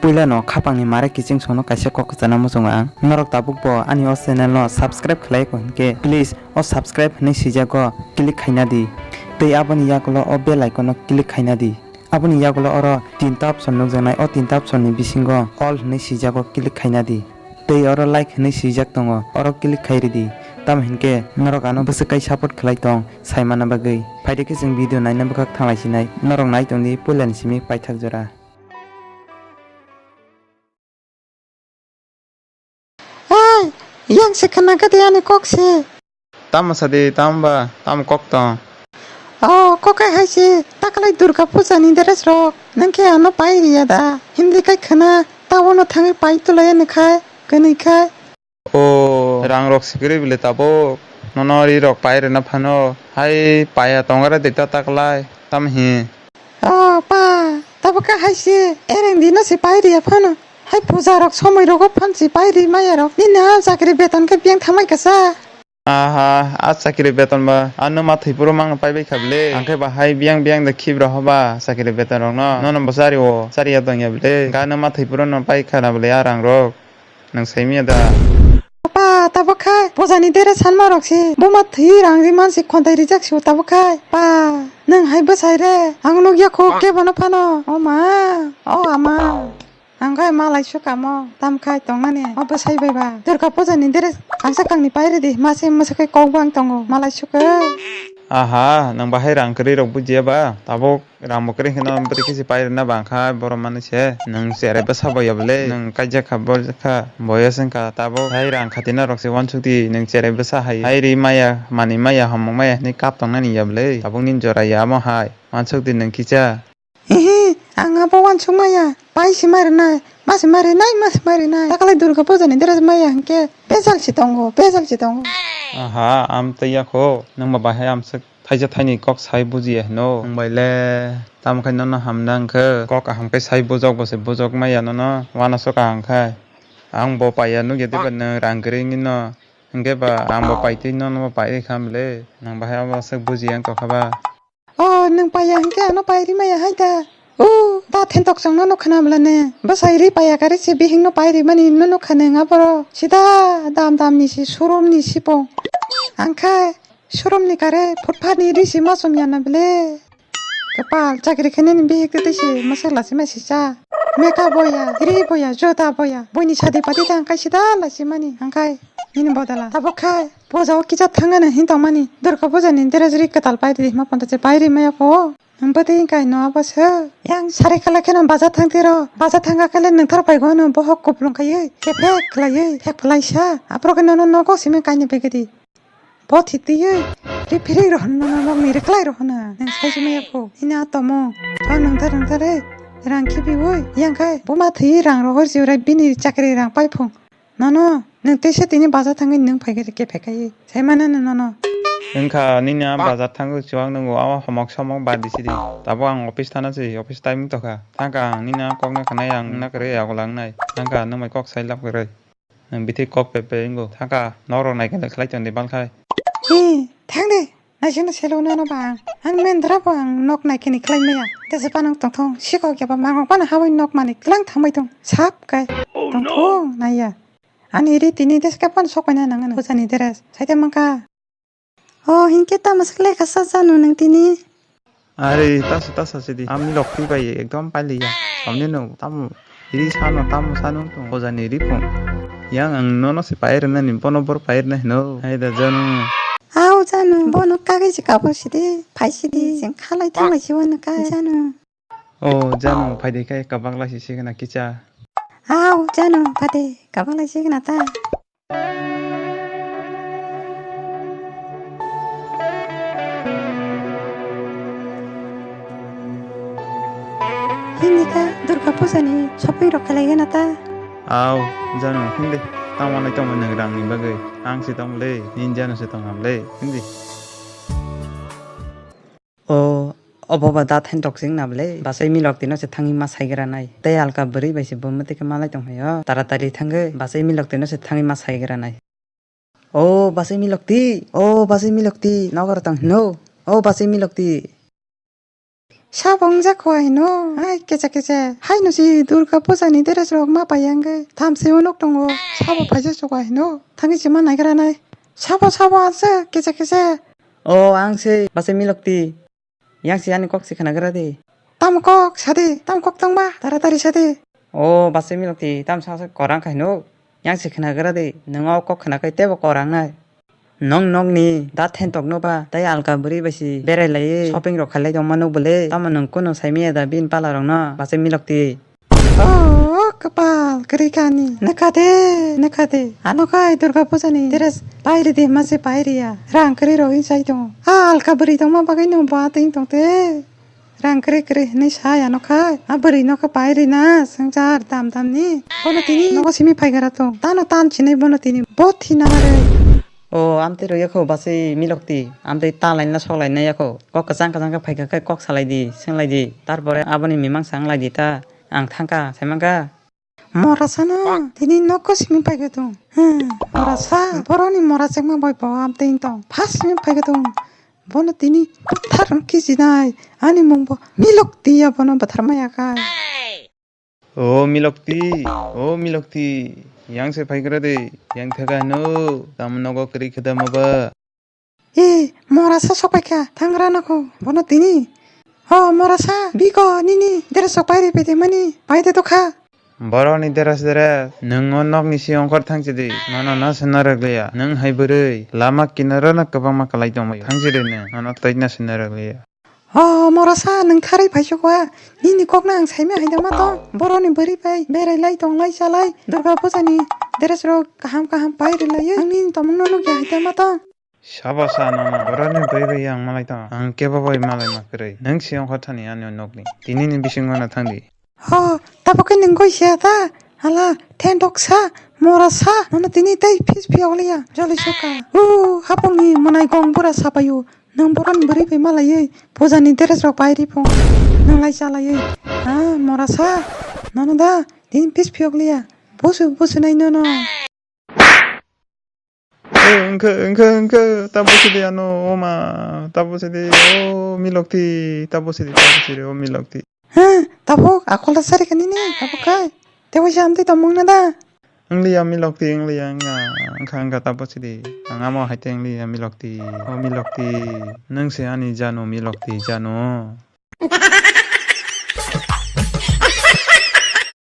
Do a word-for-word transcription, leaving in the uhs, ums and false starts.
Puila no khapang ni mare kiching sono kaisa kok kwchana muchungo ang. Norok tabuk bo ani o channel no subscribe khlai ko hinkhe please o subscribe hinwi swijak o click khaina di. Tei aboni yagulo o bell icon no click khaina di. Aboni yagulo oro tinta option nukjaknai, o tinta option ni bisingo all hinwi swijak o click khaina di. Tei oro like hinwi swijak tongo, oro click khai ridi. Tamo hinkhe norok ano bwswk kai support khlai tong saimana bagwi. Phaidi khe chwng video naina bwkhak thanglai sinai. Norok nai tongdi puila ni simi paithak jora. Ai, yang se khna kha de ani kok se. Tamo sadi, tamo ba, tamo kok tong? O, kok hai hai se, takalai Durga Puja ni dress rok, nang khe ano pai riya da, hindi kai khna, ta uano thangwi pai tulai ani khai, kwnwi khai. O, rang rok sikiri bile tabuk, nono ri rok pai rwna phano, hai paiya tongare de ta takalai, tamo hi? O pa, tabuk kha hai se, ereng dino se pai riya phano. Hai puja rok somoi rogo phan se pai ri maya rok. Nini a chakri beton khe biyang thamai kasa. Aha, a chakri beton ba, a nwma thwi phuru mangno pai bai kha bwle. Ang khe ba hai biyang biyang da khibra hoba chakri beton rok no. Nono bo chari o, chari ya tong ya bwle. Ga nwma thwi phuru no pai kha na bwle a rang rok. Nang sai miya da. Pa, tabuk khai, puja ni dere sanma rok se, buma thwi rang ri man se khonthai rijak se tabuk khai. Pa, nang hai bwsai re, ang nuk ya kho kebo no phano. O ma, o ama. Ang khai malai sukamo, tam khai tongmani. O bwsai bai ba. Durga puja ni dere, ang sa kang ni pai re di, ma se mwsa khai kok bang tongo, malai suka. Aha, nang bahai rang kwrwi rok bujiya ba, tabuk. Rang bo kwrwi hwnkhe no bwrwi khe se pai rwna bang kha borok manwi se. Nwng cherai bwsa bo ya bwle? Nwng kaijak kha, bo kha, boyos wng kha tabuk. Hai rang khatina rok se uansuk di, nwng cherai bwsa hai, hai ri maya, manwi maya, homok maya hwnwi kap tongnani ya bwle? Tabuk nini jora ya omo hai. Uansuk di nwng kisa. Hihi, ang abo uansuk maya. Pai se mai rwnai, ma se mai rwnai, ma se mai rwnai. Takalai Durga puja ni dress maya hwnkhe bejal se tongo, bejal se tongo. Aha, am tei ya kho, nwng ba bahai amswk. Thaisa thaini kok sai bujiya hino. Nwng bai le tamo khai nono hamna hwnkhe kok kaham khe sai bujok bo se bujok maya nono uanaso kaham khai. Ang bo paiya nukya diba nwng rang kwrwi wngwi no. Hwnkhe ba ang bo paitwi nono bo pairwi kha bwle. Nwng bahai obo aswk bujiya wng tongkha ba. O nwng paiya hwnkhe ano pairwi maya hai da. O da thentok chwng nono khna bwla ne. Bwsai ri paiya kari se bihik no pairwi mani nono kha nwng aboro. Sida dam dam ni si showroom ni sipong. Ang khe Showroom ni kare phutpha ni ri si ma chum ya na bwle. Kapal chakri khe nini bihik twi twi si mwswk lasi mai si cha. Makeup boya, ri boya, jota boya. Buini sadi pati ta hwnkhe sida lasi mani hwnkhe nini bodala. Tabuk khe puja o kisa thangana hin tongmani. Durga puja ni dress ri kwtal pai ri ma ponta se pai ri maya pho. Ang bwtwi kaino abo se. Yang sari khala kheno baja thang tiro. Baja thang kha khe le nangthar pai gono bohok kuplung khaiwi. Kephek khlaiwi, thek phlai sa. Aphuru khe nono nogo simi kaini begedi. Bo thik twi, ri phirwi rohorna, nokni ri kwlai rohorna. Nang sai chumaya kho. Ina tomo. Thang nangthar nangthar e. Rang khibiwi. Yang khai buma thwi rang rohor jiwrai bini chakri rang pai phung. Nono, nang teisa tini baja thangwi nang phai khe khe phai khai. Sai mana na nono. Wngkha nini a baja thangwi chuwak nungo a homok somok badi sidi. Tabo ang office thana si, office time tokha. Thangkha ang nini a kokno khanai ang nang kwrwi yago langnai. Thangkha nang mai kok sai lab kwrwi. Nwng bithi kok pepe wngo. Thangkha, nokrok naikhe khlai tongdi balkhai. Hi, thangdi. Naisingno selo nono bang. Ang mendra bo ang nok naikhini khlai maya. Tesa panang tongthong, sikok yaba mangok pana habwi nok mani klang thangbai tong. Sap kai. Tongthong, naiya. Ani ri tini teska pan sokpaina nangano. Bujani dress. Saite mangka. O, hinkhe tamo swk lekha sa chanu nwng tini? Are, tasa, tasa sidi. Ami rok twi bai ekdom pailiya. Amni no tamo ri sano, tamo sano tong. Ojani ri phung. Yang ang nono se pai rwnani, bono bor pai rwna hino. Hai da janu. Au janu, bono kagwi se kabo sidi, phai sidi, jeng khalai thanglai si wano ka janu. O janu, phaidi kai kabak lai si signa kicha. Au janu, phade kabak lai signa ta. Hini kha Durga Puja ni shopping rok khlai gana ta? Au, janu, hindi. Tamo nai tamo nang rang ni bagwi. Ang si tong le, nin janu si tong ham le, hindi. O, obo ba da thain rok sing na bwle? Bachai milok tino se thangwi ma saigra nai. Tei alka bwrwi bai se bo mwtwi khe malai tong phaio. Taratari thangwi bachai milok tino se thangwi ma saigra nai. O bachai milok ti, o bachai milok ti, nokaro tong hino. O bachai milok ti. Sabo wngjak kho aino. Hai kisa kisa. Haino si Durga puja ni dress rok ma pai ya wngwi. Thamsio nok tongo. Sabo phaijak soko aino. Thangwi se ma naigra nai. Sabo sabo anse kisa kisa. O ang se base Milokti. Yang se ani kok se khna gra di. Tamo kok sadi, tamo kok tongma, taratari sadi. O base Milokti, tamo sa sa korang khaino. Yang se khna gra di. Nwngo kok khna kai tebo korang nai. Nong nokni da thentok no ba, tei alka bwrwi bai si berai lai shopping rok khalai tongma nuk bwle. Tamo nwng kunu saimaya da bini pala rok no, base Milokti. O kwpal kwrwi kani. Nakha de, nakha de. Ano khai Durga puja ni dress pai ri de, ma se pai ri ya. Rang kwrwi rok hin sai tongo. A alka bwrwi tongma bagwi no ba twi tong te. Rang kwrwi kwrwi hinwi sai ano khai. A bwrwi no khe pai rina swngchar dam dam ni. Bono tini nogo simi phai gra tong. Tano tan sinai bono tini. Bo thina re. O amtwi rw yakho base Milokti. Amtwi ta laina sok laina yakho. Kok kwchang kwchang khe phai kha khe kok salai di, swng lai di. Tarpore aboni mimang sa wng lai di ta. Ang thang kha, sai man kha. Mora sana, tini nogo simi phai kha tong. Hmm, mora sa, boroni mora chekma bai bo amtwi tong. First simi phai kha tong. Bono tini bwthar kisi nai. Ani mung bo Milokti ya bono bwthar maya kha. O Milokti, o Milokti, yang se phai gra de, yang thaga no, tamo nogo kwrwi khe da ma ba. E, mora sa sok pai kha, thangra nokho, bono tini. Ho, mora sa, biko, nini, dress sok pai ri pede mani, pai de to kha. Boroni dress dress, nwng o nokni si ongkhor thang chidi, nono no sina rwgliya, nwng hai bwrwi, lama kinaro no kwbangma kwlai tongbaio, thang chidi nwng, nono twi no sina rwgliya. O mora sa, nwng tharwi phaisukha. Nini kokno ang saimaya hai tongma tong. Boroni bwrwi bai berai lai tong lai cha lai. Durga puja ni dress rok kaham kaham pai rw lai. Ang nini tongmung no nukya hai tongma tong. Sabo sa nono boroni bwrwi bai ang malai tong. Ang kebo bai malai ma kwrwi. Nwng si ongkha thani ani nokni. Tini ni bisingo no thang di. Ho, tabuk khe nwng goi sia ta? Hala, thentok sa, mora sa, nono tini tei fis phiyok liya, joli suka. O, hapung ni mwnai gong bura sapayo, nwng boron bwrwi bai malaiwi, puja ni dress rok pai ri phung, nwng lai chalaiwi. Ha, mora sa, nono da, tini fis phiyok liya, busu, busu nai nono. O, wngkha, wngkha, wngkha, ta bwsidi ano, o ma, ta bwsidi, o, Milokti, ta bwsidi, ta bwsidi, o, Milokti. Ha, tabuk, akol da sari kani ni, tabuk kai. Tei waisa amtwi tongmung na da? Wngliya, Milokti, wngliya, wngya, wngkha, wngkha, ta bwsidi. Ang amo hai tei wngliya, Milokti. O, Milokti, nwng se ani janu, Milokti, janu.